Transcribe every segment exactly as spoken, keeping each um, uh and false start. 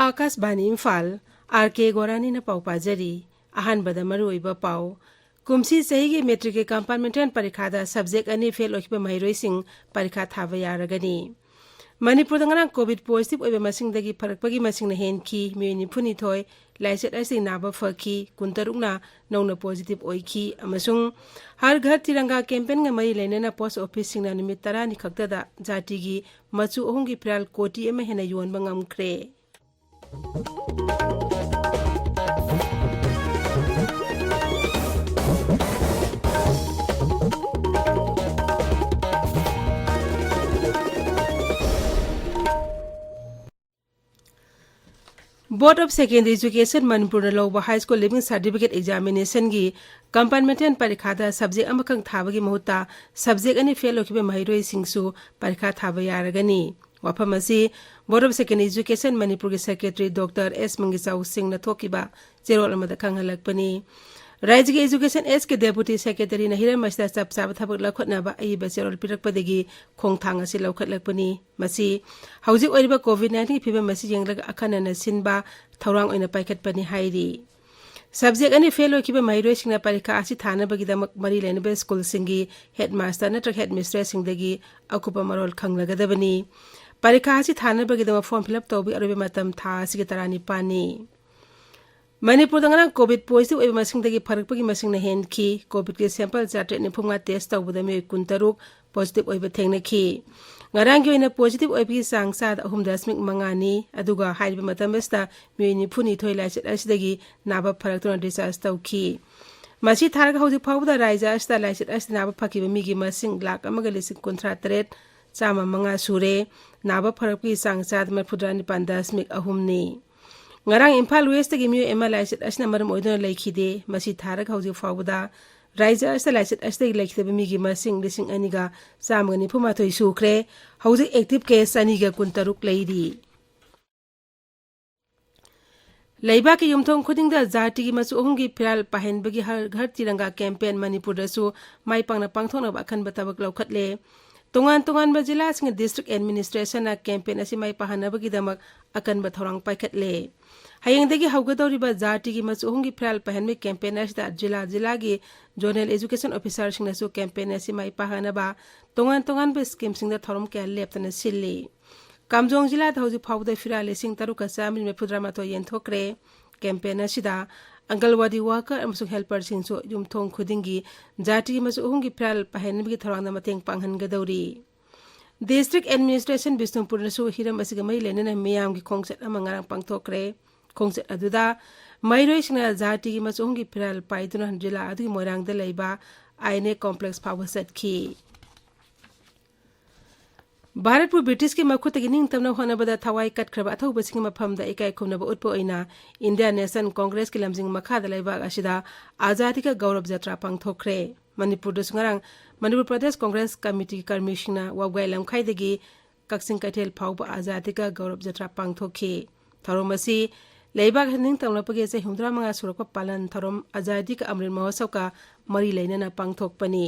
ꯑꯥꯀꯥꯁꯕꯥꯅꯤ Imphal, R ꯀꯦ ꯒꯣꯔꯥꯅꯤꯅ ꯄꯥꯎ ꯄꯥꯖꯔꯤ꯫ ꯑꯍꯥꯟꯕꯗ ꯃꯔꯨꯑꯣꯏꯕ ꯄꯥꯎ꯫ ꯀꯨꯝꯁꯤ ꯆꯍꯤꯒꯤ ꯃꯦꯇ꯭ꯔꯤꯛꯀꯤ ꯀꯝꯄꯥꯔꯠꯃꯦꯟꯇꯦꯜ ꯄꯔꯤꯈꯥꯗ ꯁꯕꯖꯦꯛ ꯑꯅꯤ ꯐꯦꯜ ꯑꯣꯏꯈꯤꯕ ꯃꯍꯩꯔꯣꯏꯁꯤꯡ ꯄꯔꯤꯈꯥ ꯊꯥꯕ ꯌꯥꯔꯒꯅꯤ꯫ ꯃꯅꯤꯄꯨꯔꯗ ꯉꯔꯥꯡ ꯀꯣꯚꯤꯗ ꯄꯣꯖꯤꯇꯤꯚ ꯑꯣꯏꯕ ꯃꯁꯤꯡꯗꯒꯤ ꯐꯔꯛꯄꯒꯤ ꯃꯁꯤꯡꯅ ꯍꯦꯟꯈꯤ꯫ ꯃꯤꯑꯣꯏ ꯅꯤꯐꯨꯅꯤꯊꯣꯏ ꯂꯥꯏꯆꯠ ꯑꯁꯤꯗꯒꯤ ꯅꯥꯕ ꯐꯈꯤ, ꯀꯨꯟꯇꯔꯨꯛꯅ ꯅꯧꯅ ꯄꯣꯖꯤꯇꯤꯚ ꯑꯣꯏꯈꯤ, ꯑꯃꯁꯨꯡ ꯍꯔ ꯘꯔ ꯇꯤꯔꯪꯒꯥ ꯀꯦꯝꯄꯦꯟꯒ ꯃꯔꯤ ꯂꯩꯅꯅ ꯄꯣꯁ ꯑꯣꯐꯤꯁꯁꯤꯡꯅ ꯅꯨꯃꯤꯠ ꯇꯔꯥꯅꯤ ꯈꯛꯇꯗ ꯖꯥꯇꯤꯒꯤ ꯃꯆꯨ ꯑꯍꯨꯝꯒꯤ ꯐꯤꯔꯥꯜ ꯀꯣꯇꯤ ꯑꯃ ꯍꯦꯟꯅ ꯌꯣꯟꯕ ꯉꯝꯈ꯭ꯔꯦ꯫ Board of Secondary Education ꯃꯅꯤꯄꯨꯔꯅ ꯂꯧꯕ High School Leaving Certificate Examinationꯒꯤ ꯀꯝꯄꯥꯔꯠꯃꯦꯟꯇꯦꯜ ꯄꯔꯤꯈꯥꯗ ꯁꯕꯖꯦꯛ ꯑꯃꯈꯛ ꯊꯥꯕꯒꯤ ꯃꯍꯨꯠꯇ ꯁꯕꯖꯦꯛ ꯑꯅꯤ ꯐꯦꯜ ꯑꯣꯏꯈꯤꯕ ꯃꯍꯩꯔꯣꯏꯁꯤꯡꯁꯨ ꯄꯔꯤꯈꯥ ꯊꯥꯕ ꯌꯥꯔꯒꯅꯤ꯫ ꯋꯥꯐꯝ ꯑꯁꯤ Board of Secondary Education ꯃꯅꯤꯄꯨꯔꯒꯤ ꯁꯦꯀ꯭ꯔꯦꯇꯔꯤ ꯗꯣꯛꯇꯔ ꯑꯦꯁ ꯃꯪꯒꯤꯆꯥꯎ ꯁꯤꯡꯅ ꯊꯣꯛꯈꯤꯕ ꯆꯦꯔꯣꯜ ꯑꯃꯗ ꯈꯪꯍꯜꯂꯛꯄꯅꯤ꯫ ꯔꯥꯖ꯭ꯌꯒꯤ Education Act ꯀꯤ ꯗꯦꯄꯨꯇꯤ ꯁꯦꯀ꯭ꯔꯦꯇꯔꯤꯅ ꯍꯤꯔꯝ ꯑꯁꯤꯗ ꯆꯞ ꯆꯥꯕ ꯊꯕꯛ ꯂꯧꯈꯠꯅꯕ ꯑꯏꯕ ꯆꯦꯔꯣꯜ ꯄꯤꯔꯛꯄꯗꯒꯤ ꯈꯣꯡꯊꯥꯡ ꯑꯁꯤ ꯂꯧꯈꯠꯂꯛꯄꯅꯤ꯫ ꯃꯁꯤ ꯍꯧꯖꯤꯛ ꯑꯣꯏꯔꯤꯕ ꯀꯣꯚꯤꯗ ꯅꯥꯏꯟꯇꯤꯟꯒꯤ ꯐꯤꯕꯝ ꯑꯁꯤ ꯌꯦꯡꯂꯒ ꯑꯈꯟꯅꯅ ꯁꯤꯟꯕ ꯊꯧꯔꯥꯡ ꯑꯣꯏꯅ ꯄꯥꯏꯈꯠꯄꯅꯤ ꯍꯥꯏꯔꯤ꯫ ꯁꯕꯖꯦꯛ ꯑꯅꯤ ꯐꯦꯜ ꯑꯣꯏꯈꯤꯕ ꯃꯍꯩꯔꯣꯏꯁꯤꯡꯅ ꯄꯔꯤꯈꯥ ꯑꯁꯤ ꯊꯥꯅꯕꯒꯤꯗꯃꯛ ꯃꯔꯤ ꯂꯩꯅꯕ ꯁ꯭ꯀꯨꯜꯁꯤꯡꯒꯤ ꯍꯦꯗꯃꯥꯁꯇꯔ ꯅꯠꯇ꯭ꯔꯒ ꯍꯦꯗꯃꯤꯁꯇ꯭ꯔꯦꯁꯁꯤꯡꯗꯒꯤ ꯑꯀꯨꯞꯄ ꯃꯔꯣꯜ ꯈꯪꯂꯒꯗꯕꯅꯤ꯫ ꯄꯔꯤꯈꯥ ꯑꯁꯤ ꯊꯥꯅꯕꯒꯤꯗꯃꯛ ꯐꯣꯔꯝ ꯐꯤꯜ ꯑꯞ ꯇꯧꯕꯒꯤ ꯑꯔꯣꯏꯕ ꯃꯇꯝ ꯊꯥ ꯑꯁꯤꯒꯤ ꯇꯔꯥꯅꯤꯄꯥꯟꯅꯤ꯫ ꯃꯅꯤꯄꯨꯔꯗ ꯉꯔꯥꯡ ꯀꯣꯚꯤꯗ ꯄꯣꯖꯤꯇꯤꯚ ꯑꯣꯏꯕ ꯃꯁꯤꯡꯗꯒꯤ ꯐꯔꯛꯄꯒꯤ ꯃꯁꯤꯡꯅ ꯍꯦꯟꯈꯤ꯫ ꯀꯣꯚꯤꯗꯀꯤ ꯁꯦꯝꯄꯜ ꯆꯥꯇ꯭ꯔꯦꯠ ꯅꯤꯐꯨꯃꯉꯥ ꯇꯦꯁ ꯇꯧꯕꯗ ꯃꯤꯑꯣꯏ ꯀꯨꯟꯇꯔꯨꯛ ꯄꯣꯖꯤꯇꯤꯚ ꯑꯣꯏꯕ ꯊꯦꯡꯅꯈꯤ꯫ ꯉꯔꯥꯡꯒꯤ ꯑꯣꯏꯅ ꯄꯣꯖꯤꯇꯤꯚ ꯑꯣꯏꯕꯒꯤ ꯆꯥꯡ ꯆꯥꯗ ꯑꯍꯨꯝ ꯗꯁꯃꯤꯛ ꯃꯉꯥꯅꯤ꯫ ꯑꯗꯨꯒ ꯍꯥꯏꯔꯤꯕ ꯃꯇꯝ ꯑꯁꯤꯗ ꯃꯤꯑꯣꯏ ꯅꯤꯐꯨꯅꯤꯊꯣꯏ ꯂꯥꯏꯆꯠ ꯑꯁꯤꯗꯒꯤ ꯅꯥꯕ ꯐꯔꯛꯇꯨꯅ ꯗꯤꯁꯆꯥꯔꯖ ꯇꯧꯈꯤ꯫ ꯃꯁꯤ ꯊꯥꯔꯒ ꯍꯧꯖꯤꯛ ꯐꯥꯎꯕꯗ ꯔꯥꯖ꯭ꯌ ꯑꯁꯤꯗ ꯂꯥꯏꯆꯠ ꯑꯁꯤꯗ ꯅꯥꯕ ꯐꯈꯤꯕ ꯃꯤꯒꯤ ꯃꯁꯤꯡ ꯂꯥꯈ ꯑꯃꯒ ꯂꯤꯁꯤꯡ ꯀꯨꯟꯊ꯭ꯔꯥ ꯇꯔꯦꯠ ꯆꯥꯝꯃ ꯃꯉꯥ ꯁꯨꯔꯦ꯫ ꯅꯥꯕ ꯐꯔꯛꯄꯒꯤ ꯆꯥꯡ ꯆꯥꯗ ꯃꯔꯤꯐꯨꯇꯔꯥ ꯅꯤꯄꯥꯟ ꯗꯁꯃꯤꯛ ꯑꯍꯨꯝꯅꯤ꯫ ꯉꯔꯥꯡ ꯏꯝꯐꯥꯜ ꯋꯦꯁꯇꯒꯤ ꯃꯤꯑꯣꯏ ꯑꯃ ꯂꯥꯏꯆꯠ ꯑꯁꯤꯅ ꯃꯔꯝ ꯑꯣꯏꯗꯨꯅ ꯂꯩꯈꯤꯗꯦ꯫ ꯃꯁꯤ ꯊꯥꯔꯒ ꯍꯧꯖꯤꯛ ꯐꯥꯎꯕꯗ ꯔꯥꯖ꯭ꯌ ꯑꯁꯤꯗ ꯂꯥꯏꯆꯠ ꯑꯁꯤꯗꯒꯤ ꯂꯩꯈꯤꯗꯕ ꯃꯤꯒꯤ ꯃꯁꯤꯡ ꯂꯤꯁꯤꯡ ꯑꯅꯤꯒ ꯆꯥꯝꯃꯒ ꯅꯤꯐꯨ ꯃꯥꯊꯣꯏ ꯁꯨꯈ꯭ꯔꯦ꯫ ꯍꯧꯖꯤꯛ ꯑꯦꯛꯇꯤꯚ ꯀꯦꯁ ꯆꯅꯤꯒ ꯀꯨꯟꯇꯔꯨꯛ ꯂꯩꯔꯤ꯫ ꯂꯩꯕꯥꯛꯀꯤ ꯌꯨꯝꯊꯣꯡ ꯈꯨꯗꯤꯡꯗ ꯖꯥꯇꯤꯒꯤ ꯃꯆꯨ ꯑꯍꯨꯝꯒꯤ ꯐꯤꯔꯥꯜ ꯄꯥꯏꯍꯟꯕꯒꯤ ꯍꯔ ꯘꯔ ꯇꯤꯔꯪꯒꯥ ꯀꯦꯝꯄꯦꯟ ꯃꯅꯤꯄꯨꯔꯗꯁꯨ ꯃꯥꯏ ꯄꯥꯛꯅ ꯄꯥꯡꯊꯣꯛꯅꯕ ꯑꯀꯟꯕ ꯊꯕꯛ ꯂꯧꯈꯠꯂꯦ꯫ ꯇꯣꯉꯥꯟ ꯇꯣꯉꯥꯟꯕ ꯖꯤꯂꯥꯁꯤꯡꯒꯤ ꯗꯤꯁꯇ꯭ꯔꯤꯛ ꯑꯦꯗꯃꯤꯅꯤꯁꯇ꯭ꯔꯦꯁꯟꯅ ꯀꯦꯝꯄꯦꯟ ꯑꯁꯤ ꯃꯥꯏ ꯄꯥꯛꯍꯟꯅꯕꯒꯤꯗꯃꯛ ꯑꯀꯟꯕ ꯊꯧꯔꯥꯡ ꯄꯥꯏꯈꯠꯂꯦ꯫ ꯍꯌꯦꯡꯗꯒꯤ ꯍꯧꯒꯗꯧꯔꯤꯕ ꯖꯥꯇꯤꯒꯤ ꯃꯆꯨ ꯑꯍꯨꯝꯒꯤ ꯐꯤꯔꯥꯜ ꯄꯥꯏꯍꯟꯕꯒꯤ ꯀꯦꯝꯄꯦꯟ ꯑꯁꯤꯗ ꯖꯤꯂꯥ ꯖꯤꯂꯥꯒꯤ ꯖꯣꯅꯦꯜ ꯑꯦꯖꯨꯀꯦꯁꯟ ꯑꯣꯐꯤꯁꯥꯔꯁꯤꯡꯅꯁꯨ ꯀꯦꯝꯄꯦꯟ ꯑꯁꯤ ꯃꯥꯏ ꯄꯥꯛꯍꯟꯅꯕ ꯇꯣꯉꯥꯟ ꯇꯣꯉꯥꯟꯕ ꯁ꯭ꯀꯤꯝꯁꯤꯡꯗ ꯊꯧꯔꯝ ꯀꯌꯥ ꯂꯦꯞꯇꯅ ꯁꯤꯜꯂꯤ꯫ ꯀꯥꯝꯖꯣꯡ ꯖꯤꯂꯥꯗ ꯍꯧꯖꯤꯛ ꯐꯥꯎꯕꯗ ꯐꯤꯔꯥꯜ ꯂꯤꯁꯤꯡ ꯇꯔꯨꯛꯀ ꯆꯥꯝꯃꯔꯤ ꯃꯔꯤꯐꯨꯇꯔꯥꯃꯥꯊꯣꯏ ꯌꯦꯟꯊꯣꯛꯈ꯭ꯔꯦ꯫ ꯀꯦꯝꯄꯦꯟ ꯑꯁꯤꯗ ꯑꯪꯒꯜꯋꯥꯗꯤ ꯋꯥꯀꯔ ꯑꯃꯁꯨꯡ ꯍꯦꯜꯄꯔꯁꯤꯡꯁꯨ ꯌꯨꯝꯊꯣꯡ ꯈꯨꯗꯤꯡꯒꯤ ꯖꯥꯇꯤꯒꯤ ꯃꯆꯨ ꯑꯍꯨꯝꯒꯤ ꯐꯤꯔꯥꯜ ꯄꯥꯏꯍꯟꯕꯒꯤ ꯊꯧꯔꯥꯡꯗ ꯃꯇꯦꯡ ꯄꯥꯡꯍꯟꯒꯗꯧꯔꯤ꯫ ꯗꯤꯁꯇ꯭ꯔꯤꯛ ꯑꯦꯗꯃꯤꯅꯤꯁꯇ꯭ꯔꯦꯁꯟ ꯕꯤꯁꯅꯨꯄꯨꯔꯅꯁꯨ ꯍꯤꯔꯝ ꯑꯁꯤꯒ ꯃꯔꯤ ꯂꯩꯅꯅ ꯃꯤꯌꯥꯝꯒꯤ ꯈꯣꯡꯆꯠ ꯑꯃ ꯉꯔꯥꯡ ꯄꯥꯡꯊꯣꯛꯈ꯭ꯔꯦ꯫ ꯈꯣꯡꯆꯠ ꯑꯗꯨꯗ ꯃꯍꯩꯔꯣꯏꯁꯤꯡꯅ ꯖꯥꯇꯤꯒꯤ ꯃꯆꯨ ꯑꯍꯨꯝꯒꯤ ꯐꯤꯔꯥꯜ ꯄꯥꯏꯗꯨꯅ ꯖꯤꯂꯥ ꯑꯗꯨꯒꯤ ꯃꯣꯏꯔꯥꯡꯗ ꯂꯩꯕ ꯑꯥꯏ ꯑꯦꯟ ꯑꯦ ꯀꯣꯝꯄ꯭ꯂꯦꯛꯁ ꯐꯥꯎꯕ ꯆꯠꯈꯤ꯫ ꯚꯥꯔꯠꯄꯨ ꯕ꯭ꯔꯤꯇꯤꯁꯀꯤ ꯃꯈꯨꯠꯇꯒꯤ ꯅꯤꯡꯇꯝꯅꯕ ꯍꯣꯠꯅꯕꯗ ꯊꯋꯥꯏ ꯀꯠꯈ꯭ꯔꯕ ꯑꯊꯧꯕꯁꯤꯡꯒꯤ ꯃꯐꯝꯗ ꯏꯀꯥꯏ ꯈꯨꯝꯅꯕ ꯎꯠꯄ ꯑꯣꯏꯅ ꯏꯟꯗꯤꯌꯥ ꯅꯦꯁꯅꯦꯜ ꯀꯣꯡꯒ꯭ꯔꯦꯁꯀꯤ ꯂꯝꯖꯤꯡ ꯃꯈꯥꯗ ꯂꯩꯕꯥꯛ ꯑꯁꯤꯗ ꯑꯖꯥꯗꯤ ꯀ ꯒꯧꯔꯕ ꯖꯇ꯭ꯔꯥ ꯄꯥꯡꯊꯣꯛꯈ꯭ꯔꯦ꯫ ꯃꯅꯤꯄꯨꯔꯗꯁꯨ ꯉꯔꯥꯡ ꯃꯅꯤꯄꯨꯔ ꯄ꯭ꯔꯗꯦꯁ ꯀꯣꯡꯒ꯭ꯔꯦꯁ ꯀꯃꯤꯇꯤꯒꯤ ꯀꯔꯃꯤꯁꯤꯡꯅ ꯋꯥꯕꯒꯥꯏ ꯂꯝꯈꯥꯏꯗꯒꯤ ꯀꯛꯆꯤꯡ ꯀꯩꯊꯦꯜ ꯐꯥꯎꯕ ꯑꯖꯥꯗꯤ ꯀ ꯒꯧꯔꯕ ꯖꯇ꯭ꯔꯥ ꯄꯥꯡꯊꯣꯛꯈꯤ꯫ ꯊꯧꯔꯝ ꯑꯁꯤ ꯂꯩꯕꯥꯛ ꯑꯁꯤ ꯅꯤꯡꯇꯝꯂꯛꯄꯒꯤ ꯆꯍꯤ ꯍꯨꯝꯐꯨꯇꯔꯥ ꯃꯉꯥ ꯁꯨꯔꯛꯄ ꯄꯥꯂꯟ ꯊꯧꯔꯝ ꯑꯖꯥꯗꯤ ꯀ ꯑꯃ꯭ꯔꯤꯠ ꯃꯍꯣꯠꯁꯕꯀ ꯃꯔꯤ ꯂꯩꯅꯅ ꯄꯥꯡꯊꯣꯛꯄꯅꯤ꯫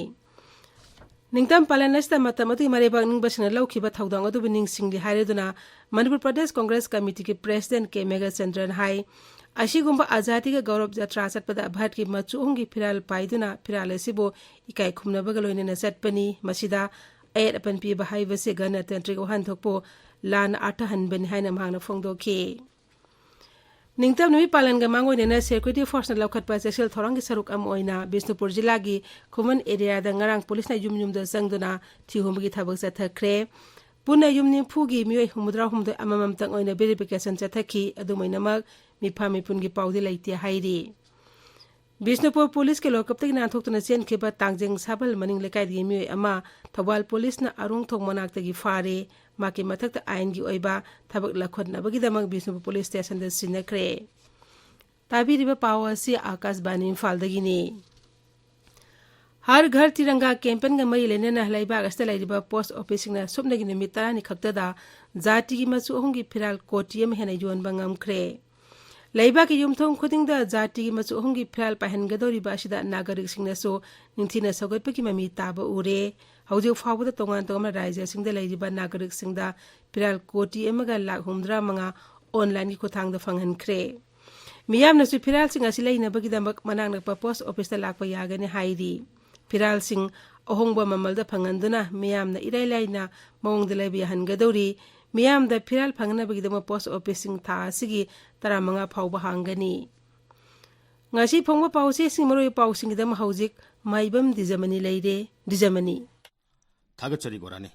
ꯅꯤꯡꯇꯝ ꯄꯥꯂꯟ ꯑꯁꯤꯗ ꯃꯇꯝ ꯑꯗꯨꯒꯤ ꯃꯔꯩꯕꯥꯛ ꯅꯤꯡꯕꯁꯤꯡꯅ ꯂꯧꯈꯤꯕ ꯊꯧꯗꯥꯡ ꯑꯗꯨꯕꯨ ꯅꯤꯡꯁꯤꯡꯂꯤ ꯍꯥꯏꯔꯗꯨꯅ ꯃꯅꯤꯄꯨꯔ ꯄ꯭ꯔꯗꯦꯁ ꯀꯣꯡꯒ꯭ꯔꯦꯁ ꯀꯃꯤꯇꯤꯒꯤ ꯄ꯭ꯔꯦꯁꯤꯗꯦꯟꯠ ꯀꯦ ꯃꯦꯘꯆꯟꯗ꯭ꯔꯟ ꯍꯥꯏ, ꯑꯁꯤꯒꯨꯝꯕ ꯑꯖꯥꯗꯤ ꯀ ꯒꯧꯔꯕ ꯖꯇ꯭ꯔꯥ ꯆꯠꯄꯗ ꯚꯥꯔꯠꯀꯤ ꯃꯆꯨ ꯑꯍꯨꯝꯒꯤ ꯐꯤꯔꯥꯜ ꯄꯥꯏꯗꯨꯅ ꯐꯤꯔꯥꯜ ꯑꯁꯤꯕꯨ ꯏꯀꯥꯏ ꯈꯨꯝꯅꯕꯒ ꯂꯣꯏꯅꯅ ꯆꯠꯄꯅꯤ꯫ ꯃꯁꯤꯗ ꯑꯌꯦꯠ ꯑꯄꯟ ꯄꯤꯕ ꯍꯥꯏꯕꯁꯤ ꯒꯅꯇꯟꯇ꯭ꯔꯤꯛ ꯋꯥꯍꯟꯊꯣꯛꯄꯨ ꯂꯥꯟꯅ ꯑꯥꯔꯊꯍꯟꯕꯅꯤ ꯍꯥꯏꯅ ꯃꯍꯥꯛꯅ ꯐꯣꯡꯗꯣꯛꯈꯤ꯫ ꯅꯤꯡꯇꯝ ꯅꯨꯃꯤꯠ ꯄꯥꯂꯟꯒ ꯃꯥꯡꯑꯣꯏꯅꯅ ꯁꯦꯀ꯭ꯌꯨꯔꯤꯇꯤ ꯐꯣꯔꯁꯅ ꯂꯧꯈꯠꯄ ꯆꯦꯛꯁꯤꯜ ꯊꯧꯔꯥꯡꯒꯤ ꯁꯔꯨꯛ ꯑꯃ ꯑꯣꯏꯅ ꯕꯤꯁꯅꯨꯄꯨꯔ ꯖꯤꯂꯥꯒꯤ ꯈꯨꯃꯟ ꯑꯦꯔꯤꯌꯥꯗ ꯉꯔꯥꯡ ꯄꯨꯂꯤꯁꯅ ꯌꯨꯝ ꯌꯨꯝꯗ ꯆꯪꯗꯨꯅ ꯊꯤꯍꯨꯝꯕꯒꯤ ꯊꯕꯛ ꯆꯠꯊꯈ꯭ꯔꯦ꯫ ꯄꯨꯟꯅ ꯌꯨꯝ ꯅꯤꯐꯨꯒꯤ ꯃꯤꯑꯣꯏ ꯍꯨꯝꯐꯨꯇꯔꯥꯍꯨꯝꯗꯣꯏ ꯑꯃꯃꯝꯇꯪ ꯑꯣꯏꯅ ꯚꯦꯔꯤꯐꯤꯀꯦꯁꯟ ꯆꯠꯊꯈꯤ꯫ ꯑꯗꯨꯝ ꯑꯣꯏꯅꯃꯛ, ꯃꯤꯐꯥ ꯃꯤꯄꯨꯟꯒꯤ ꯄꯥꯎꯗꯤ ꯂꯩꯇꯦ ꯍꯥꯏꯔꯤ꯫ ꯕꯤꯁꯅꯨꯄꯨꯔ ꯄꯨꯂꯤꯁꯀꯤ ꯂꯣꯀꯞꯇꯒꯤ ꯅꯥꯟꯊꯣꯛꯇꯨꯅ ꯆꯦꯟꯈꯤꯕ ꯇꯥꯡꯖꯦꯡ ꯁꯥꯕꯜ ꯃꯅꯤꯡ ꯂꯩꯀꯥꯏꯗꯒꯤ ꯃꯤꯑꯣꯏ ꯑꯃ ꯊꯧꯕꯥꯜ ꯄꯨꯂꯤꯁꯅ ꯑꯔꯣꯡꯊꯣꯡ ꯃꯅꯥꯛꯇꯒꯤ ꯐꯥꯔꯦ꯫ ꯃꯍꯥꯛꯀꯤ ꯃꯊꯛꯇ ꯑꯥꯏꯟꯒꯤ ꯑꯣꯏꯕ ꯊꯕꯛ ꯂꯧꯈꯠꯅꯕꯒꯤꯗꯃꯛ ꯕꯤꯁꯅꯨꯄꯨꯔ ꯄꯨꯂꯤꯁ ꯁ꯭ꯇꯦꯁꯟꯗ ꯁꯤꯟꯅꯈ꯭ꯔꯦ꯫ ꯇꯥꯕꯤꯔꯤꯕ ꯄꯥꯎ ꯑꯁꯤ ꯑꯥꯀꯥꯁꯕꯥꯅꯤ ꯏꯝꯐꯥꯜꯗꯒꯤꯅꯤ꯫ ꯍꯔ ꯘꯔ ꯇꯤꯔꯪꯒꯥ ꯀꯦꯝꯄꯦꯟꯒ ꯃꯔꯤ ꯂꯩꯅꯅ ꯂꯩꯕꯥꯛ ꯑꯁꯤꯗ ꯂꯩꯔꯤꯕ ꯄꯣꯁꯠ ꯑꯣꯐꯤꯁꯁꯤꯡꯅ ꯁꯨꯞꯅꯒꯤ ꯅꯨꯃꯤꯠ ꯇꯔꯥꯅꯤ ꯈꯛꯇꯗ ꯖꯥꯇꯤꯒꯤ ꯃꯆꯨ ꯑꯍꯨꯝꯒꯤ ꯐꯤꯔꯥꯜ ꯀꯣꯇꯤ ꯑꯃ ꯍꯦꯟꯅ ꯌꯣꯟꯕ ꯉꯝꯈ꯭ꯔꯦ꯫ ꯂꯩꯕꯥꯛꯀꯤ ꯌꯨꯝꯊꯣꯡ ꯈꯨꯗꯤꯡꯗ ꯖꯥꯇꯤꯒꯤ ꯃꯆꯨ ꯑꯍꯨꯝꯒꯤ ꯐꯤꯔꯥꯜ ꯄꯥꯏꯍꯟꯒꯗꯧꯔꯤꯕ ꯑꯁꯤꯗ ꯅꯥꯒꯔꯤꯛꯁꯤꯡꯅꯁꯨ ꯅꯤꯡꯊꯤꯅ ꯁꯧꯒꯠꯄꯒꯤ ꯃꯃꯤ ꯇꯥꯕ ꯎꯔꯦ꯫ ꯍꯧꯖꯤꯛ ꯐꯥꯎꯕꯗ ꯇꯣꯉꯥꯟ ꯇꯣꯉꯥꯟꯕ ꯔꯥꯖ꯭ꯌꯁꯤꯡꯗ ꯂꯩꯔꯤꯕ ꯅꯥꯒꯔꯤꯛꯁꯤꯡꯗ ꯐꯤꯔꯥꯜ ꯀꯣꯇꯤ ꯑꯃꯒ ꯂꯥꯈ ꯍꯨꯝꯐꯨꯇꯔꯥ ꯃꯉꯥ online-ꯒꯤ ꯈꯨꯠꯊꯥꯡꯗ ꯐꯪꯍꯟꯈ꯭ꯔꯦ꯫ ꯃꯤꯌꯥꯝꯅꯁꯨ ꯐꯤꯔꯥꯜꯁꯤꯡ ꯑꯁꯤ ꯂꯩꯅꯕꯒꯤꯗꯃꯛ ꯃꯅꯥꯛ ꯅꯛꯄ post office-ꯇ ꯂꯥꯛꯄ ꯌꯥꯒꯅꯤ ꯍꯥꯏꯔꯤ꯫ ꯐꯤꯔꯥꯜꯁꯤꯡ ꯑꯍꯣꯡꯕ ꯃꯃꯜꯗ ꯐꯪꯍꯟꯗꯨꯅ ꯃꯤꯌꯥꯝꯅ ꯏꯔꯥꯏ ꯂꯥꯏꯅ ꯃꯑꯣꯡꯗ ꯂꯩꯕ ꯌꯥꯍꯟꯒꯗꯧꯔꯤ꯫ ꯃꯤꯌꯥꯝꯗ ꯐꯤꯔꯥꯜ ꯐꯪꯅꯕꯒꯤꯗꯃꯛ post office-ꯁꯤꯡ ꯊꯥ ꯑꯁꯤꯒꯤ ꯇꯔꯥꯃꯉꯥ ꯐꯥꯎꯕ ꯍꯥꯡꯒꯅꯤ꯫ ꯉꯁꯤ ꯐꯣꯡꯕ ꯄꯥꯎꯆꯦꯁꯤꯡ, ꯃꯔꯨꯑꯣꯏꯕ ꯄꯥꯎꯁꯤꯡꯒꯤꯗꯃꯛ ꯍꯧꯖꯤꯛ ꯃꯥꯏꯕꯝ ꯗꯤꯖꯃꯅꯤ ꯂꯩꯔꯦ꯫ ꯗꯤꯖꯃꯅꯤ꯫ ꯊꯥꯒꯠꯆꯔꯤ ꯒꯣꯔꯥꯅꯤ꯫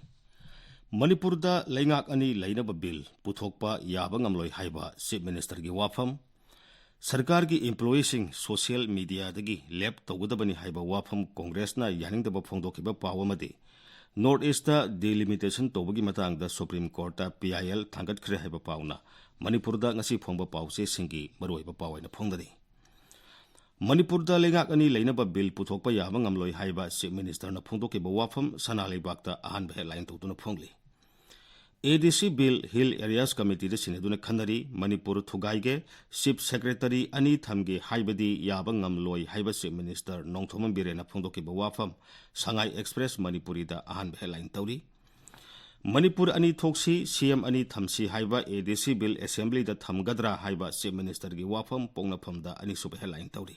ꯃꯅꯤꯄꯨꯔꯗ ꯂꯩꯉꯥꯛ ꯑꯅꯤ ꯂꯩꯅꯕ ꯕꯤꯜ ꯄꯨꯊꯣꯛꯄ ꯌꯥꯕ ꯉꯝꯂꯣꯏ ꯍꯥꯏꯕ Chief Minister-ꯒꯤ ꯋꯥꯐꯝ, ꯁꯔꯀꯥꯔꯒꯤ employee-ꯁꯤꯡ social media-ꯗꯒꯤ ꯂꯦꯞ ꯇꯧꯒꯗꯕꯅꯤ ꯍꯥꯏꯕ ꯋꯥꯐꯝ ꯀꯣꯡꯒ꯭ꯔꯦꯁꯅ ꯌꯥꯅꯤꯡꯗꯕ ꯐꯣꯡꯗꯣꯛꯈꯤꯕ ꯄꯥꯎ ꯑꯃꯗꯤ North East-ꯇ delimitation ꯇꯧꯕꯒꯤ ꯃꯇꯥꯡꯗ Supreme Court-ꯇ P I L ꯊꯥꯡꯒꯠꯈ꯭ꯔꯦ ꯍꯥꯏꯕ ꯄꯥꯎꯅ ꯃꯅꯤꯄꯨꯔꯗ ꯉꯁꯤ ꯐꯣꯡꯕ ꯄꯥꯎꯆꯦꯁꯤꯡꯒꯤ ꯃꯔꯨꯑꯣꯏꯕ ꯄꯥꯎ ꯑꯣꯏꯅ ꯐꯣꯡꯗꯔꯤ꯫ ꯃꯅꯤꯄꯨꯔꯗ ꯂꯩꯉꯥꯛ ꯑꯅꯤ ꯂꯩꯅꯕ ꯕꯤꯜ ꯄꯨꯊꯣꯛꯄ ꯌꯥꯕ ꯉꯝꯂꯣꯏ ꯍꯥꯏꯕ Chief Minister-ꯅ ꯐꯣꯡꯗꯣꯛꯈꯤꯕ ꯋꯥꯐꯝ ꯁꯅꯥ ꯂꯩꯕꯥꯛꯇ ꯑꯍꯥꯟꯕ headline ꯇꯧꯗꯨꯅ ꯐꯣꯡꯂꯤ꯫ A D C bill Hill Areas Committee-ꯗ ꯁꯤꯟꯅꯗꯨꯅ ꯈꯟꯅꯔꯤ, ꯃꯅꯤꯄꯨꯔ ꯊꯨꯒꯥꯏꯒꯦ, Chief Secretary ꯑꯅꯤ ꯊꯝꯒꯦ ꯍꯥꯏꯕꯗꯤ ꯌꯥꯕ ꯉꯝꯂꯣꯏ ꯍꯥꯏꯕ Chief Minister ꯅꯣꯡꯊꯣꯝꯕꯝ ꯕꯤꯔꯦꯟꯅ ꯐꯣꯡꯗꯣꯛꯈꯤꯕ ꯋꯥꯐꯝ ꯁꯉꯥꯏ Express ꯃꯅꯤꯄꯨꯔꯤꯗ ꯑꯍꯥꯟꯕ headline ꯇꯧꯔꯤ꯫ ꯃꯅꯤꯄꯨꯔ ꯑꯅꯤ ꯊꯣꯛꯁꯤ, C M ꯑꯅꯤ ꯊꯝꯁꯤ ꯍꯥꯏꯕ A D C ꯕꯤꯜ Assembly-ꯗ ꯊꯝꯒꯗ꯭ꯔꯥ ꯍꯥꯏꯕ Chief Minister-ꯒꯤ ꯋꯥꯐꯝ ꯄꯣꯛꯅꯐꯝꯗ ꯑꯅꯤꯁꯨꯕ headline ꯇꯧꯔꯤ꯫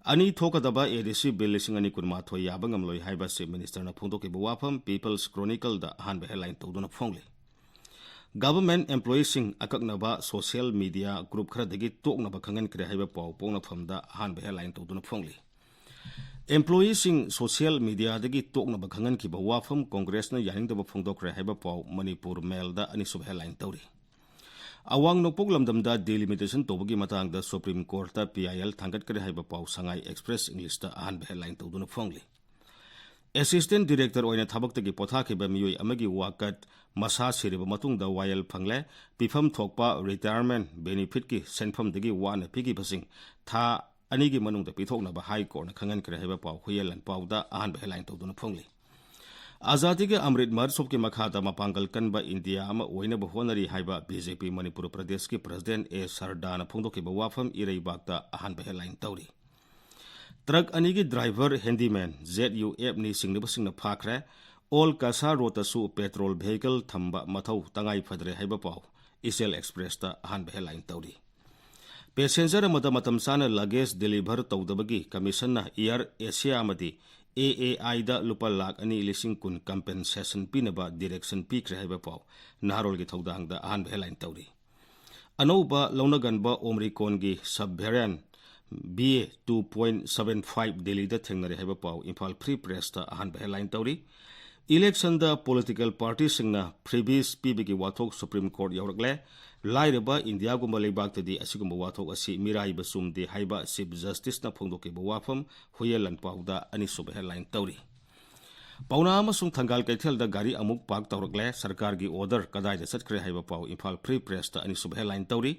ꯑꯅꯤ ꯊꯣꯛꯀꯗꯕ A D C ꯕꯤꯜ ꯂꯤꯁꯤꯡ ꯑꯅꯤ ꯀꯨꯟꯃꯥꯊꯣꯏ ꯌꯥꯕ ꯉꯝꯂꯣꯏ ꯍꯥꯏꯕ Chief Minister-ꯅ ꯐꯣꯡꯗꯣꯛꯈꯤꯕ ꯋꯥꯐꯝ People's Chronicle-ꯗ ꯑꯍꯥꯟꯕ headline ꯇꯧꯗꯨꯅ ꯐꯣꯡꯂꯤ꯫ Government employee-ꯁꯤꯡ ꯑꯀꯛꯅꯕ social media group ꯈꯔꯗꯒꯤ ꯇꯣꯛꯅꯕ ꯈꯪꯍꯟꯈ꯭ꯔꯦ ꯍꯥꯏꯕ ꯄꯥꯎ ꯄꯣꯛꯅꯐꯝꯗ ꯑꯍꯥꯟꯕ headline ꯇꯧꯗꯨꯅ ꯐꯣꯡꯂꯤ꯫ Employee-ꯁꯤꯡ social media-ꯗꯒꯤ ꯇꯣꯛꯅꯕ ꯈꯪꯍꯟꯈꯤꯕ ꯋꯥꯐꯝ ꯀꯣꯡꯒ꯭ꯔꯦꯁꯅ ꯌꯥꯅꯤꯡꯗꯕ ꯐꯣꯡꯗꯣꯛꯈ꯭ꯔꯦ ꯍꯥꯏꯕ ꯄꯥꯎ ꯃꯅꯤꯄꯨꯔ Mail-ꯗ ꯑꯅꯤꯁꯨꯕ headline ꯇꯧꯔꯤ꯫ ꯑꯋꯥꯡ ꯅꯣꯡꯄꯣꯛ ꯂꯝꯗꯝꯗ delimitation ꯇꯧꯕꯒꯤ ꯃꯇꯥꯡꯗ Supreme Court-ꯇ P I L ꯊꯥꯡꯒꯠꯈ꯭ꯔꯦ ꯍꯥꯏꯕ ꯄꯥꯎ ꯁꯉꯥꯏ Express English-ꯇ ꯑꯍꯥꯟꯕ headline ꯇꯧꯗꯨꯅ ꯐꯣꯡꯂꯤ꯫ Assistant Director ꯑꯣꯏꯅ ꯊꯕꯛꯇꯒꯤ ꯄꯣꯊꯥꯈꯤꯕ ꯃꯤꯑꯣꯏ ꯑꯃꯒꯤ ꯋꯥꯀꯠ ꯃꯁꯥ ꯁꯤꯔꯕ ꯃꯇꯨꯡꯗ ꯋꯥꯌꯦꯜ ꯐꯪꯂꯦ꯫ ꯄꯤꯐꯝ ꯊꯣꯛꯄ retirement benefit-ꯀꯤ ꯁꯦꯟꯐꯝꯗꯒꯤ ꯋꯥꯅ ꯄꯤꯈꯤꯕꯁꯤꯡ ꯊꯥ ꯑꯅꯤꯒꯤ ꯃꯅꯨꯡꯗ ꯄꯤꯊꯣꯛꯅꯕ High Court-ꯅ ꯈꯪꯍꯟꯈ꯭ꯔꯦ ꯍꯥꯏꯕ ꯄꯥꯎ ꯍꯨꯏꯌꯦꯟ ꯂꯥꯟꯄꯥꯎꯗ ꯑꯍꯥꯟꯕ headline ꯇꯧꯗꯨꯅ ꯐꯣꯡꯂꯤ꯫ ꯑꯖꯥꯗꯤꯒꯤ ꯑꯃ꯭ꯔꯤꯠ ꯃꯍꯣꯠꯁꯣꯕꯀꯤ ꯃꯈꯥꯗ ꯃꯄꯥꯡꯒꯜ ꯀꯟꯕ ꯏꯟꯗꯤꯌꯥ ꯑꯃ ꯑꯣꯏꯅꯕ ꯍꯣꯠꯅꯔꯤ ꯍꯥꯏꯕ ꯕꯤ ꯖꯦ ꯄꯤ ꯃꯅꯤꯄꯨꯔ ꯄ꯭ꯔꯗꯦꯁꯀꯤ ꯄ꯭ꯔꯁꯤꯗꯦꯟꯠ ꯑꯦ ꯁꯔꯗꯥꯅ ꯐꯣꯡꯗꯣꯛꯈꯤꯕ ꯋꯥꯐꯝ ꯏꯔꯩꯕꯥꯛꯇ ꯑꯍꯥꯟꯕ ꯍꯦꯗꯂꯥꯏꯟ ꯇꯧꯔꯤ꯫ ꯇ꯭ꯔꯛ ꯑꯅꯤꯒꯤ driver, handyman, Z U F ꯅꯤ ꯆꯤꯡꯅꯕꯁꯤꯡꯅ ꯐꯥꯈ꯭ꯔꯦ꯫ ꯑꯣꯜ ꯀꯁꯥ ꯔꯣꯗꯇꯁꯨ ꯄꯦꯇ꯭ꯔꯣꯜ ꯚꯦꯍꯤꯀꯜ ꯊꯝꯕ ꯃꯊꯧ ꯇꯉꯥꯏ ꯐꯗ꯭ꯔꯦ ꯍꯥꯏꯕ ꯄꯥꯎ ꯏꯆꯦꯜ ꯑꯦꯛꯁꯄ꯭ꯔꯦꯁꯇ ꯑꯍꯥꯟꯕ ꯍꯦꯗꯂꯥꯏꯟ ꯇꯧꯔꯤ꯫ ꯄꯦꯁꯦꯟꯖꯔ ꯑꯃꯗ ꯃꯇꯝ ꯆꯥꯅ ꯂꯒꯦꯖ ꯗꯤꯂꯤꯚꯔ ꯇꯧꯗꯕꯒꯤ ꯀꯃꯤꯁꯟꯅ ꯏꯌꯔ ꯑꯦꯁꯤꯌꯥ ꯑꯃꯗꯤ ꯑꯦ ꯑꯦ ꯑꯥꯏꯗ ꯂꯨꯄꯥ ꯂꯥꯈ ꯑꯅꯤ ꯂꯤꯁꯤꯡ ꯀꯨꯟ ꯀꯝꯄꯦꯟꯁꯦꯁꯟ ꯄꯤꯅꯕ ꯗꯤꯔꯦꯛꯁꯟ ꯄꯤꯈ꯭ꯔꯦ ꯍꯥꯏꯕ ꯄꯥꯎ ꯅꯍꯥꯔꯣꯜꯒꯤ ꯊꯧꯗꯥꯡꯗ ꯑꯍꯥꯟꯕ ꯍꯦꯗꯂꯥꯏꯟ ꯇꯧꯔꯤ꯫ ꯑꯅꯧꯕ ꯂꯧꯅꯒꯟꯕ ꯑꯣꯃꯤꯀ꯭ꯔꯣꯟꯒꯤ sub variant B A two point seven five ꯗꯤꯜꯂꯤꯗ ꯊꯦꯡꯅꯔꯦ ꯍꯥꯏꯕ ꯄꯥꯎ ꯏꯝꯐꯥꯜ ꯐ꯭ꯔꯤ ꯄ꯭ꯔꯦꯁꯇ ꯑꯍꯥꯟꯕ ꯍꯦꯗꯂꯥꯏꯟ ꯇꯧꯔꯤ꯫ ꯏꯂꯦꯛꯁꯟꯗ ꯄꯣꯂꯤꯇꯤꯀꯦꯜ ꯄꯥꯔꯇꯤꯁꯤꯡꯅ ꯐ꯭ꯔꯤꯕꯤꯁ ꯄꯤꯕꯒꯤ ꯋꯥꯊꯣꯛ ꯁꯨꯄ꯭ꯔꯤꯝ ꯀꯣꯔꯠ ꯌꯧꯔꯛꯂꯦ꯫ ꯂꯥꯏꯔꯕ ꯏꯟꯗꯤꯌꯥꯒꯨꯝꯕ ꯂꯩꯕꯥꯛꯇꯗꯤ ꯑꯁꯤꯒꯨꯝꯕ ꯋꯥꯊꯣꯛ ꯑꯁꯤ ꯃꯤꯔꯥꯏꯕ ꯆꯨꯝꯗꯦ ꯍꯥꯏꯕ ꯆꯤꯐ ꯖꯁꯇꯤꯁꯅ ꯐꯣꯡꯗꯣꯛꯈꯤꯕ ꯋꯥꯐꯝ ꯍꯨꯌꯦꯟ ꯂꯥꯟꯄꯥꯎꯗ ꯑꯅꯤꯁꯨꯕ ꯍꯦꯗꯂꯥꯏꯟ ꯇꯧꯔꯤ꯫ ꯄꯥꯎꯅꯥ ꯑꯃꯁꯨꯡ ꯊꯪꯒꯥꯜ ꯀꯩꯊꯦꯜꯗ ꯒꯥꯔꯤ ꯑꯃꯨꯛ ꯄꯥꯔꯛ ꯇꯧꯔꯛꯂꯦ꯫ ꯁꯔꯀꯥꯔꯒꯤ ꯑꯣꯔꯗꯔ ꯀꯗꯥꯏꯗ ꯆꯠꯈ꯭ꯔꯦ ꯍꯥꯏꯕ ꯄꯥꯎ ꯏꯝꯐꯥꯜ ꯐ꯭ꯔꯤ ꯄ꯭ꯔꯦꯁꯇ ꯑꯅꯤꯁꯨꯕ ꯍꯦꯗꯂꯥꯏꯟ ꯇꯧꯔꯤ꯫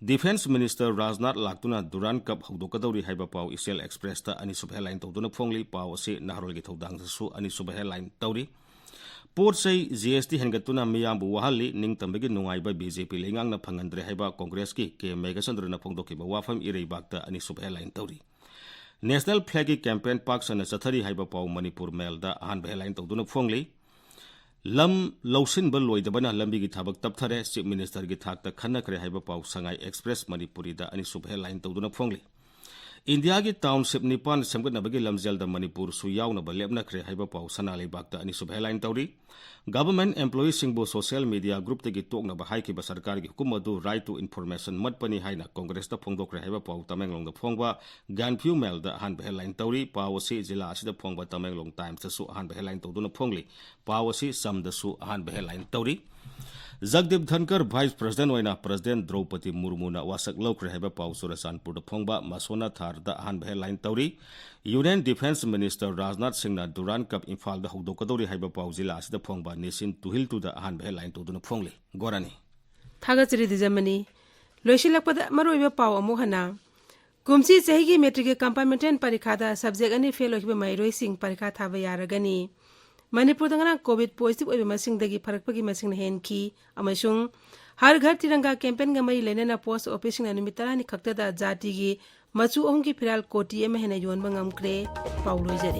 ꯗꯤꯐꯦꯟꯁ ꯃꯤꯅꯤꯁꯇꯔ ꯔꯥꯖꯅꯥꯊ ꯂꯥꯛꯇꯨꯅ ꯗꯨꯔꯥꯟ ꯀꯞ ꯍꯧꯗꯣꯛꯀꯗꯧꯔꯤ ꯍꯥꯏꯕ ꯄꯥꯎ ꯏꯆꯦꯜ ꯑꯦꯛꯁꯄ꯭ꯔꯦꯁꯇ ꯑꯅꯤꯁꯨꯕ ꯍꯦꯗꯂꯥꯏꯟ ꯇꯧꯗꯨꯅ ꯐꯣꯡꯂꯤ꯫ ꯄꯥꯎ ꯑꯁꯤ ꯅꯍꯥꯔꯣꯜꯒꯤ ꯊꯧꯗꯥꯡꯗꯁꯨ ꯑꯅꯤꯁꯨꯕ ꯍꯦꯗꯂꯥꯏꯟ ꯇꯧꯔꯤ꯫ ꯄꯣꯠ ꯆꯩ ꯖꯤ ꯑꯦꯁ ꯇꯤ ꯍꯦꯟꯒꯠꯇꯨꯅ ꯃꯤꯌꯥꯝꯕꯨ ꯋꯥꯍꯜꯂꯤ, ꯅꯤꯡꯇꯝꯕꯒꯤ ꯅꯨꯡꯉꯥꯏꯕ ꯕꯤ ꯖꯦ ꯄꯤ ꯂꯩꯉꯥꯛꯅ ꯐꯪꯍꯟꯗ꯭ꯔꯦ ꯍꯥꯏꯕ ꯀꯣꯡꯒ꯭ꯔꯦꯁꯀꯤ ꯀꯦ ꯃꯦꯘꯆꯟꯗ꯭ꯔꯅ ꯐꯣꯡꯗꯣꯛꯈꯤꯕ ꯋꯥꯐꯝ ꯏꯔꯩꯕꯥꯛꯇ ꯑꯅꯤꯁꯨꯕ ꯍꯦꯗꯂꯥꯏꯟ ꯇꯧꯔꯤ꯫ ꯅꯦꯁꯅꯦꯜ ꯐ꯭ꯂꯦꯒꯀꯤ ꯀꯦꯝꯄꯦꯟ ꯄꯥꯛ ꯁꯟꯅ ꯆꯠꯊꯔꯤ ꯍꯥꯏꯕ ꯄꯥꯎ ꯃꯅꯤꯄꯨꯔ ꯃꯦꯜꯗ ꯑꯍꯥꯟꯕ ꯍꯦꯗꯂꯥꯏꯟ ꯇꯧꯗꯨꯅ ꯐꯣꯡꯂꯤ꯫ ꯂꯝ ꯂꯧꯁꯤꯟꯕ ꯂꯣꯏꯗꯕꯅ ꯂꯝꯕꯤꯒꯤ ꯊꯕꯛ ꯇꯞꯊꯔꯦ, ꯆꯤꯐ ꯃꯤꯅꯤꯁꯇꯔꯒꯤ ꯊꯥꯛꯇ ꯈꯟꯅꯈ꯭ꯔꯦ ꯍꯥꯏꯕ ꯄꯥꯎ ꯁꯉꯥꯏ ꯑꯦꯛꯁꯄ꯭ꯔꯦꯁ ꯃꯅꯤꯄꯨꯔꯤꯗ ꯑꯅꯤꯁꯨꯕ ꯍꯦꯗꯂꯥꯏꯟ ꯇꯧꯗꯨꯅ ꯐꯣꯡꯂꯤ꯫ ꯏꯟꯗꯤꯌꯥꯒꯤ ꯇꯥꯎꯟꯁꯤꯞ ꯅꯤꯄꯥꯟ ꯁꯦꯝꯒꯠꯅꯕꯒꯤ ꯂꯝꯖꯦꯜꯗ ꯃꯅꯤꯄꯨꯔꯁꯨ ꯌꯥꯎꯅꯕ ꯂꯦꯞꯅꯈ꯭ꯔꯦ ꯍꯥꯏꯕ ꯄꯥꯎ ꯁꯅꯥ ꯂꯩꯕꯥꯛꯇ ꯑꯅꯤꯁꯨꯕ ꯍꯦꯗꯂꯥꯏꯟ ꯇꯧꯔꯤ꯫ ꯒꯚꯔꯟꯃꯦꯟꯠ ꯑꯦꯝꯄ꯭ꯂꯣꯌꯤꯁꯤꯡꯕꯨ ꯁꯣꯁꯤꯌꯦꯜ ꯃꯤꯗꯤꯌꯥ ꯒ꯭ꯔꯨꯞꯇꯒꯤ ꯇꯣꯛꯅꯕ ꯍꯥꯏꯈꯤꯕ ꯁꯔꯀꯥꯔꯒꯤ ꯍꯨꯀꯨꯝ ꯑꯗꯨ ꯔꯥꯏꯠ ꯇꯨ ꯏꯟꯐꯣꯔꯃꯦꯁꯟ ꯃꯠꯄꯅꯤ ꯍꯥꯏꯅ ꯀꯣꯡꯒ꯭ꯔꯦꯁꯇ ꯐꯣꯡꯗꯣꯛꯈ꯭ꯔꯦ ꯍꯥꯏꯕ ꯄꯥꯎ ꯇꯃꯦꯡꯂꯣꯡꯗ ꯐꯣꯡꯕ ꯒꯥꯟꯐ꯭ꯌꯨ ꯃꯦꯜꯗ ꯑꯍꯥꯟꯕ ꯍꯦꯗꯂꯥꯏꯟ ꯇꯧꯔꯤ꯫ ꯄꯥꯎ ꯑꯁꯤ ꯖꯤꯂꯥ ꯑꯁꯤꯗ ꯐꯣꯡꯕ ꯇꯃꯦꯡꯂꯣꯡ ꯇꯥꯏꯝꯁꯇꯁꯨ ꯑꯍꯥꯟꯕ ꯍꯦꯗꯂꯥꯏꯟ ꯇꯧꯗꯨꯅ ꯐꯣꯡꯂꯤ꯫ ꯄꯥꯎ ꯑꯁꯤ ꯆꯝꯗꯁꯨ ꯑꯍꯥꯟꯕ ꯍꯦꯗꯂꯥꯏꯟ ꯇꯧꯔꯤ꯫ ꯖꯒꯗꯤꯞ ꯙꯟꯀꯔ ꯚꯥꯏꯁ ꯄ꯭ꯔꯁꯤꯗꯦꯟꯠ ꯑꯣꯏꯅ ꯄ꯭ꯔꯁꯤꯗꯦꯟꯠ ꯗ꯭ꯔꯧꯄꯗꯤ ꯃꯨꯔꯃꯨꯅ ꯋꯥꯁꯛ ꯂꯧꯈ꯭ꯔꯦ ꯍꯥꯏꯕ ꯄꯥꯎ ꯆꯨꯔꯆꯥꯟꯄꯨꯔꯗ ꯐꯣꯡꯕ ꯃꯁꯣꯅꯥ ꯊꯥꯔꯗ ꯑꯍꯥꯟꯕ ꯍꯦꯗꯂꯥꯏꯟ ꯇꯧꯔꯤ꯫ ꯌꯨꯅꯤꯌꯟ ꯗꯤꯐꯦꯟꯁ ꯃꯤꯅꯤꯁꯇꯔ ꯔꯥꯖꯅꯥꯊ ꯁꯤꯡꯅ ꯗꯨꯔꯥꯟ ꯀꯞ ꯏꯝꯐꯥꯜꯗ ꯍꯧꯗꯣꯛꯀꯗꯧꯔꯤ ꯍꯥꯏꯕ ꯄꯥꯎ ꯖꯤꯂꯥ ꯑꯁꯤꯗ ꯐꯣꯡꯕ ꯅꯦꯁꯟ ꯇꯨꯍꯤꯜꯇꯨꯗ ꯑꯍꯥꯟꯕ ꯍꯦꯗꯂꯥꯏꯟ ꯇꯧꯗꯨꯅ ꯐꯣꯡꯂꯤ꯫ ꯒꯣꯔꯥꯅꯤ꯫ ꯊꯥꯒꯠꯆꯔꯤ ꯗꯤꯖꯃꯅꯤ꯫ ꯂꯣꯏꯁꯤꯜꯂꯛꯄꯗ ꯃꯔꯨꯑꯣꯏꯕ ꯄꯥꯎ ꯑꯃꯨꯛ ꯍꯟꯅ꯫ ꯀꯨꯝꯁꯤ ꯆꯍꯤꯒꯤ ꯃꯦꯇ꯭ꯔꯤꯛꯀꯤ ꯀꯝꯄꯥꯔꯠꯃꯦꯟꯇꯦꯜ ꯄꯔꯤꯈꯥꯗ ꯁꯕꯖꯦꯛ ꯑꯅꯤ ꯐꯦꯜ ꯑꯣꯏꯈꯤꯕ ꯃꯍꯩꯔꯣꯏꯁꯤꯡ ꯄꯔꯤꯈꯥ ꯊꯥꯕ ꯌꯥꯔꯒꯅꯤ꯫ ꯃꯅꯤꯄꯨꯔꯗ ꯉꯔꯥꯡ ꯀꯣꯚꯤꯗ ꯄꯣꯖꯤꯇꯤꯚ ꯑꯣꯏꯕ ꯃꯁꯤꯡꯗꯒꯤ ꯐꯔꯛꯄꯒꯤ ꯃꯁꯤꯡꯅ ꯍꯦꯟꯈꯤ꯫ ꯑꯃꯁꯨꯡ ꯍꯔ ꯘꯔ ꯇꯤꯔꯪꯒꯥ ꯀꯦꯝꯄꯦꯟꯒ ꯃꯔꯤ ꯂꯩꯅꯅ ꯄꯣꯁ ꯑꯣꯐꯤꯁꯁꯤꯡꯅ ꯅꯨꯃꯤꯠ ꯇꯔꯥꯅꯤ ꯈꯛꯇꯗ ꯖꯥꯇꯤꯒꯤ ꯃꯆꯨ ꯑꯍꯨꯝꯒꯤ ꯐꯤꯔꯥꯜ ꯀꯣꯇꯤ ꯑꯃ ꯍꯦꯟꯅ ꯌꯣꯟꯕ ꯉꯝꯈ꯭ꯔꯦ꯫ ꯄꯥꯎ ꯂꯣꯏꯖꯔꯦ꯫